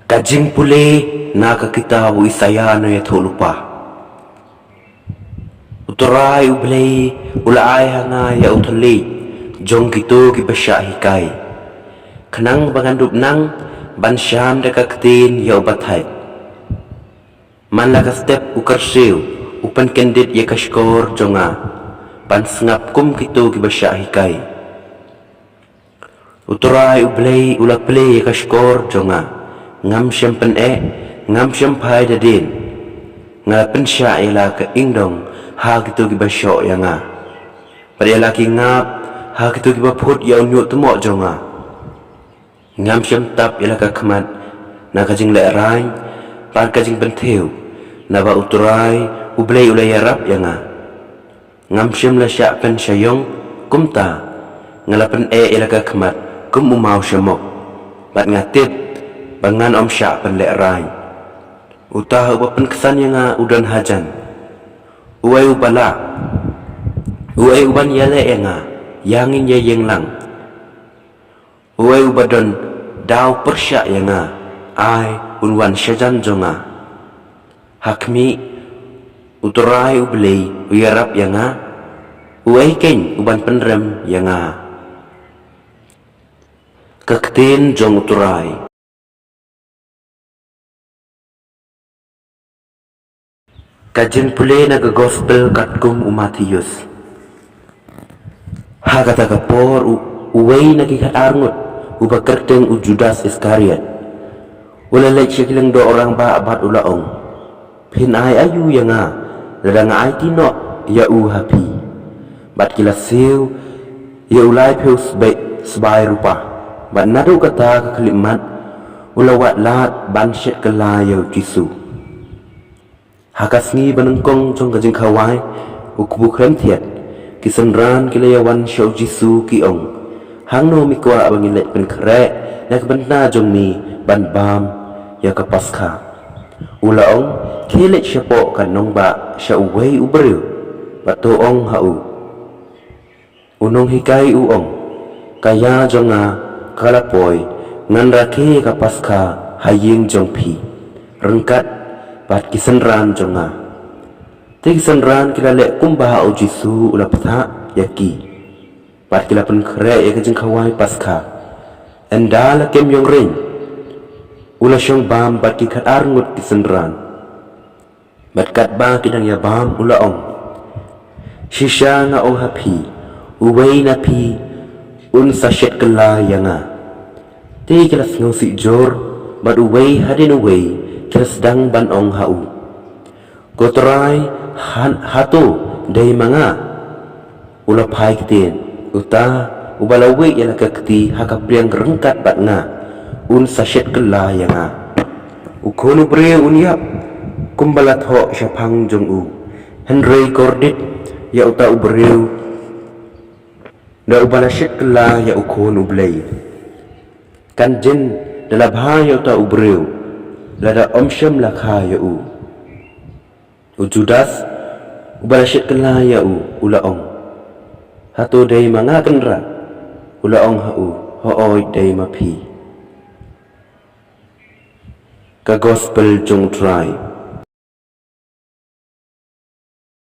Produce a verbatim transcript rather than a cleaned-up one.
Ka jingpule na ka kitab u Isaïah nongïathuhlypa. U Trai U Blei u la ai ha nga ïa u thylliej jong kito kiba shah hikai, khnang ba ngan dup nang ban sham da ka ktien ïa uba thait. Man la ka step u kyrsiew u pynkyndit ïa ka shkor jong nga ban sngap kum kito kiba shah hikai. U Trai U Blei u la plie ïa ka shkor jong nga. Ngam shym pyneh, ngam shym phai da dien. Nga la pynshah ïa la ka ingdong ha kito kiba shoh ïa nga, bad ïa la ki ngap ha kito kiba phut ïa u ñiuhtmoh jong nga. Ngam shym tap ïa la ka khmat na ka jinglehrain bad ka jingpynthiew, naba U Trai U Blei u la ïarap ïa nga. Ngam shym la shah pynshaiong, kumta nga la pyneh ïa la ka khmat kum u maw shamok, bad nga tip ba ngan ym shah pynlehrain. Uta uba pynksan ïa nga u don hajan. Uei uba lah? Uei uban ïaleh ïa nga? Ïa ngin ïa ïeng lang. Uei uba don daw pyrshah ïa nga, ai un wan shajan jong nga. Ha khmih, U Trai U Blei u ïarap ïa nga. Uei keiñ uban pynrem ïa nga? Ka ktien jong U Trai. Ka jingpule na ka gospel katkum u Mathaios. Ha kata ka por u, uwei na ki khatar ngut, uba kyrteng u Judas Iskariot, u la leit sha ki lyngdoh rangbah bad u la ong, "Phin ai aïu ïa nga, lada nga aiti noh ïa u ha phi?" Bad ki la siew ïa u laiphew sbai, sbai rupa. Bad naduh kata ka khyllipmat u la wad lad ban shet kylla ïa u Jisu. Ha ka sngi banyngkong jong ka jingkhawai, u kpu khlem thied, ki synran ki la ïawan sha u Jisu ki ong, "Hangno me kwah ba ngin leit pynkhreh na ka bynta jong me ban bam ïa ka Paskha?" U la ong, "Khie leit shapoh ka nongbah sha uwei u briew, bad to ong ha u, 'U nonghikai u ong, ka ïa jong nga ka la poi, ngan rakhe ka Paskha ha ïing jong phi ryngkat bad ki synran jong nga.'" Te ki synran ki la leh kumba u Jisu u la bthah ïa ki, bad ki la pynkhreh ïa ka jingkhawai Paskha. Ynda la kem ïong reiñ, u la shong bam bad ki khatar ngut ki synran. Bad katba ki dang ïa bam u la ong, "Shisha nga ong ha phi, uwei na phi un sa shet kylla ïa nga." Te ki la sngewsih jur, bad uwei hadien uwei ki la sdang ban ong ha u, "Ko Trai, ha-, hato dei ma nga?" U la phai ktien, "Uta uba la wieh ïa la ka kti ha ka pliang ryngkat bad nga, un sa shet kylla ïa nga." U Khun u briew un ïap kumba la thoh shaphang jong u, hynrei kordit ïa uta u briew da uba la shet kylla ïa u Khun u Blei. Kan jin da la bha ïa uta u briew lada ym shym la kha ïa u. U Judas, uba la shet kylla ïa u, u la ong, "Hato dei ma nga kynrad?" U la ong ha u, "Hooid, dei ma phi." Ka Gospel jong U Trai.